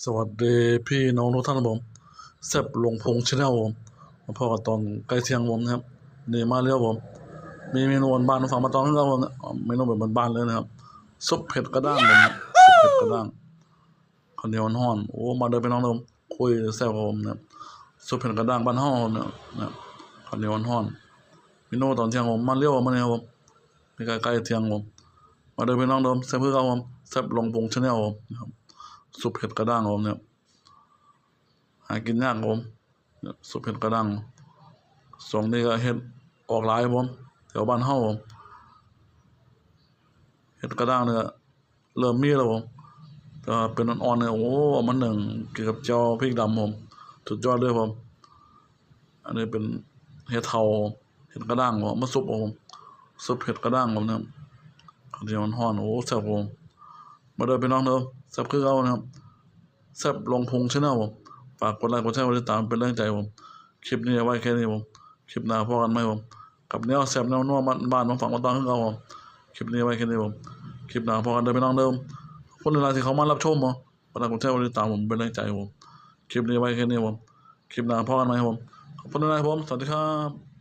ສະຫວັດດີພີ່ນ້ອງທຸກທ່ານ ແຊບລົງພຸງ Channel ຜົມ ມາພໍ້ກັນຕອນໃກ້ທ່ຽງ ຜົມ ນະຄັບ. ນີ້ມາແລ້ວ ຜົມ ມີເມນູບ້ານໆ ຝາກມາຕ້ອນ ຄືເກົ່າ ຜົມ ເມນູແບບບ້ານໆເລີຍນະຄັບ. ຊຸບເຫັດກະດ້າງ ຜົມ ຊຸບເຫັດກະດ້າງ ເຂົ້າໜຽວຮ້ອນໆ. ໂອ້ ມາເດີພີ່ນ້ອງເດີ ຄຸຍແຊບ ຜົມ ນະ ຊຸບເຫັດກະດ້າງບ້ານເຮົາ ນະ ເຂົ້າໜຽວຮ້ອນໆ. ເມນູຕອນທ່ຽງ ຜົມ ມາແລ້ວມື້ນີ້ ຜົມ ໃກ້ໆທ່ຽງ ຜົມ ມາເດີພີ່ນ້ອງເດີ ແຊບຄືເກົ່າ ຜົມ ແຊບລົງພຸງ Channel ນະຄັບ. ຊຸບເຫັດກະດ້າງ ຜົມ ນະ ຫາກິນຍາກ ຜົມ ຊຸບເຫັດກະດ້າງ. ຊ່ວງນີ້ກະເຫັດອອກຫຼາຍ ຜົມ ແຖວບ້ານເຮົາ ຜົມ ເຫັດກະດ້າງນີ້ກະເລີ່ມມີແລ້ວ ຜົມ ແຕ່ວ່າເປັນອ່ອນໆນີ້ ໂອ້ ເອົາມາໜຶ້ງກິນກັບແຈ່ວພິກດຳ ຜົມ ສຸດຍອດເລີຍ ຜົມ. ອັນນີ້ເປັນເຫັດເທົາ ເຫັດກະດ້າງ ເອົາມາຊຸບ ຜົມ ຊຸບເຫັດກະດ້າງ ຜົມ ນະ ເຂົ້າໜຽວຮ້ອນໆ. ໂອ້ ແຊບ ຜົມ ມາເດີພີ່ນ້ອງເດີ ແຊບຄືເກົ່າ ນະຄັບ. ແຊບລົງພຸງ Channel ຜົມ ຝາກກົດໄລ ກົດແຊ ກົດຕິດຕາມ ເປັນແຮງໃຈ ຜົມ. ຄລິບນີ້ເອົາໄວ້ແຄ່ນີ້ ຜົມ ຄລິບໜ້າພໍ້ກັນໃໝ່ ຜົມ ກັບແນວແຊບແນວນົວບ້ານໆ ມາຝາກມາຕ້ອນຄືເກົ່າ ຜົມ. ຄລິບນີ້ເອົາໄວ້ແຄ່ນີ້ ຜົມ ຄລິບໜ້າພໍ້ກັນເດີພີ່ນ້ອງເດີ. ຂອບຄຸນຫຼາຍໆທີ່ເຂົ້າມາຮັບຊົມ ກົດໄລ ກົດແຊ ກົດຕິດຕາມ ເປັນແຮງໃຈ ຜົມ. ຄລິບນີ້ເອົາໄວ້ແຄ່ນີ້ ຜົມ ຄລິບໜ້າພໍ້ກັນໃໝ່ ຜົມ. ຂອບຄຸນຫຼາຍໆ ຜົມ ສະຫວັດດີຄັບ.